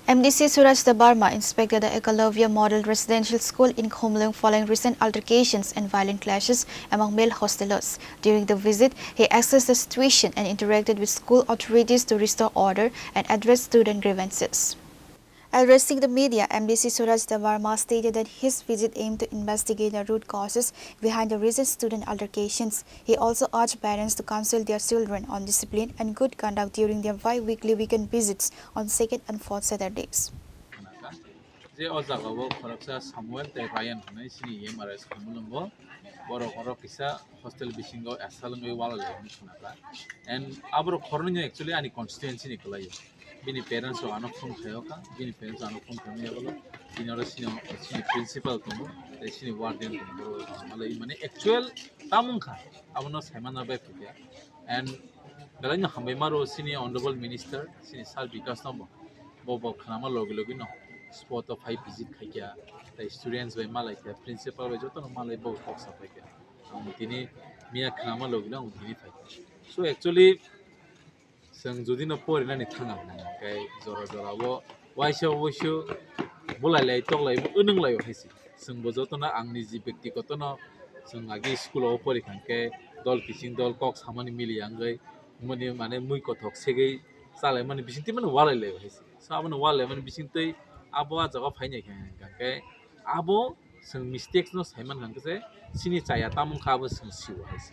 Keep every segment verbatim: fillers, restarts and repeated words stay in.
M D C Suraj Debbarma inspected the Ekalavya Model Residential School in Khumulwng following recent altercations and violent clashes among male hostelers. During the visit, he assessed the situation and interacted with school authorities to restore order and address student grievances. Addressing the media, M D C Suraj Debbarma stated that his visit aimed to investigate the root causes behind the recent student altercations. He also urged parents to counsel their children on discipline and good conduct during their bi-weekly weekend visits on second and fourth Saturdays. Je o jagao khoroksa Samuel tei Ryan hwnwi chini M R S Khumulwngo, borok oro kisa hostel bisingo asal wngwi wala lai hwnwi khna kha. And aborok khoroknwi actually ani constituency ni kwlaio. Bini parents rok ano phone khaio kha, bini parents ano phone khaimani yagulo bini oro chini, chini principal tongo, tei chini warden tongo, borok rok malai mani actual tamo wngkha, abono saimana bai phikya. And belai no hambai maro chini honorable minister, chini sir Bikas no bo, bo bo khnama logi logi no spot o phai visit khaikya, tei students bai malai kha, principal bai joto no malai bo kok sa phaikya. Ang tini miya khnama logi no ang tini phaikya. So actually, chwng jodi no porinani thanga, hwnkhe jora jora o waisa waisa bulai lai tok lai bo, wnwng lai o hai se. Chwng bo joto no ang niji byaktigoto no chwng agi school o pori kha hwnkhe dol kiching dol kok samani mili ya wngwi, mani mane mui kothok segwi chalaimani bisingtwi mani walai lai o hai se. So abono walai mani bisingtwi abo ah jaga o phainai kha hwnkhe abo chwng mistakes no saiman kha hwnkhe se chini chaya tamo wngkha abo chwng sio hai se.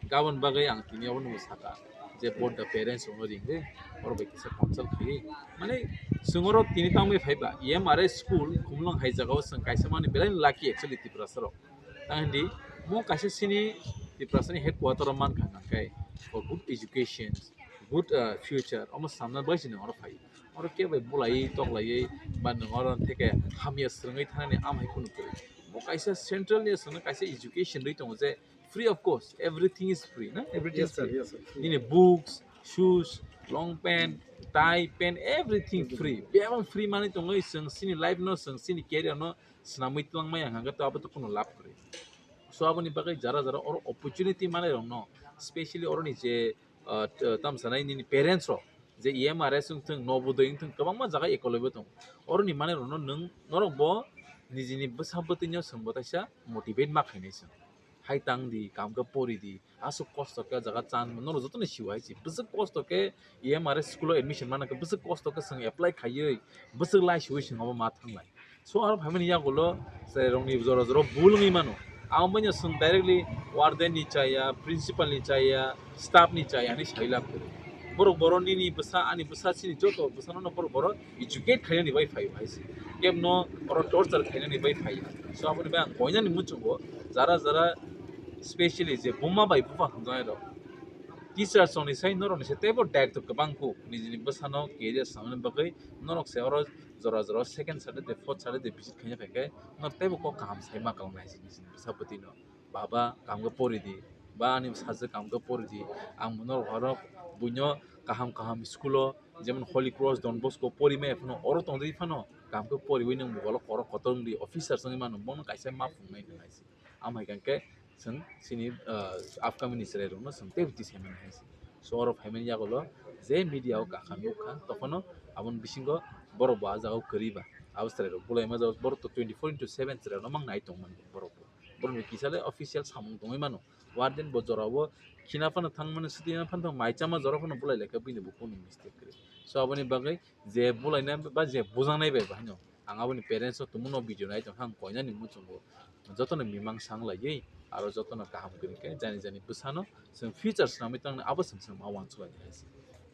Gabon bagwi ang tini abono saka je both the parents rokno ring de, oro bai kisa consult khaiwi mane chwng oro tini tangwi phaiba M R S school Khumulwng hai jagao chwng kaisa mani belai lucky actually Tiprasa rok. Tang hindi mo kaisa chini Tiprasa ni headquarter o mankha hwnkhe for good education, good, uh, future omo samna bai chini oro phai. Oro kebo bulai toklaiwi ba nwng oro theke hamya swrwngwi thanani amhai kunu kwrwi. Bo kaisa central ni swngno kaisa education rwi tongo je free of cost, everything is free, na? Everything Yes, is sir. free. Yes, sir. Nini books, shoes, long pant, tie, pant, everything free. Bebang free mani tongwi chwng chini life no, chwng chini career no swnamwi twlangmaya hwnkhe to abo to kunu lab kwrwi. So aboni bagwi jara jara oro opportunity manai rokno, specially oroni je, uh, t-, tamsanai nini parents rok je E M R S wngthung, Nobodoi wngthung, kwbangma jaga ekologyo tongo. Oroni manai rokno nwng norok bo nijini bwsa bwtwino chwng bo taisa motivate ma khainai chwng. Hai tang di, kam khe pori di, aswk kosto khe jaga chan, norok jotono sio hai se. Bwswk kosto khe E M R S school o admission mana khe, bwswk kosto khe chwng apply khaiwi, bwswk lai siwi chwng abo ma thanglai. So aro phaimani yagulo chwrairokni jora jora bul wngwi mano. Ang bini chwng directly warden ni chaya, principal ni chaya, staff ni chaya hinwi sai lab kwrwi. Borok boro nini bwsa, ani bwsa, chini joto bwsano borok boro educate khainani bai phaio hai se. Kebno oro torture khainani bai phaio. So aboni bai ang koinani muchungo jara jara specially je buma bai buphang hwnjanai rok, teachers rokni sai norokni sai teibo daitw kwbang kuk nijini bwsano career swnamnani bagwi norok se oro jora jora second Saturday, fourth Saturday visit khaina phaikhe norok teibo kok kaham sai ma kwlangnai hai se nijini bwsa bwtwino. Baba, kaham khe pori di, ba ani bwsajwk kaham khe pori di, ang norok oro buino kaham kaham school o jemon Holy Cross, Don Bosco pori maya phano oro tongdi phano kaham khe poriwi nwng mobile o korok kotor wngdi, officers wngwi mano, bono kaisa ma phungnai nang hai se. Amo hai khe chwng chini, ah, upcoming ni chwrai rokno chwng teibo tisai mani hai se. So oro phaimani yagulo je media o kakha nukha, tokhono aboni bisingo borok bo ah jagao kwrwi ba. Abo chwrai rok bulai ma jagao borok to twenty four into seven chwrai rokno mang nai tongmani borok bo. Borokni kisa le official samung tongwi mano. Warden bo jorao khina phano thangmani, swtwi phano thang mai chama jora phano bulai lai kha, bini bo kunu mistake kwrwi. So aboni bagwi je bulaina ba je bujaknai bai bo haino ang aboni parents o tongmano video nai tongkha, ang koinani muchungo jotono mimang sang laiwi aro jotono kaham kwrwi khe jani jani bwsano chwng future swnamwi tongni abo chwng chwng ma uansuk lainai hai se.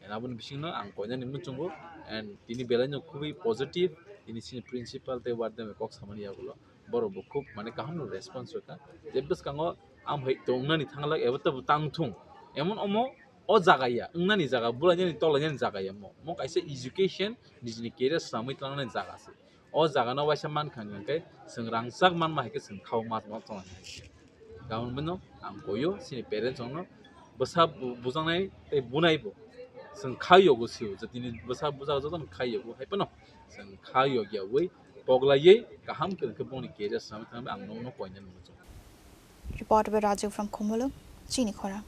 And aboni bisingno ang koinani muchungo and tini belai no khubui positive, tini chini principal tei warden bai kok samani yagulo borok bo khub mane kaham no response rwkha je bwskango amhai tongnani thanglak eba tabuk tang thung emon omo o jaga ya, wngnani jaga, bulainani tolainani jaga ya mo. Mo kaisa education, nijini career swnamwi tlangnani jaga se. O jaga no waisa mankha hwnkhe chwng rangchak manma hai khe chwng khao ma tongma tongmani hai se. Gabon bino ang koyo chini parents rokno bwsa bu-, bujaknai tei bunai bo chwng kha yogo sio je tini bwsa bujak jotono kha yogo hai phano chwng kha yogyawi poglaiwi kaham khe bongni career swnamwi thangwi ang nokno koinani muchungo. Report by Raju from Khumulwng, Chini Khorang.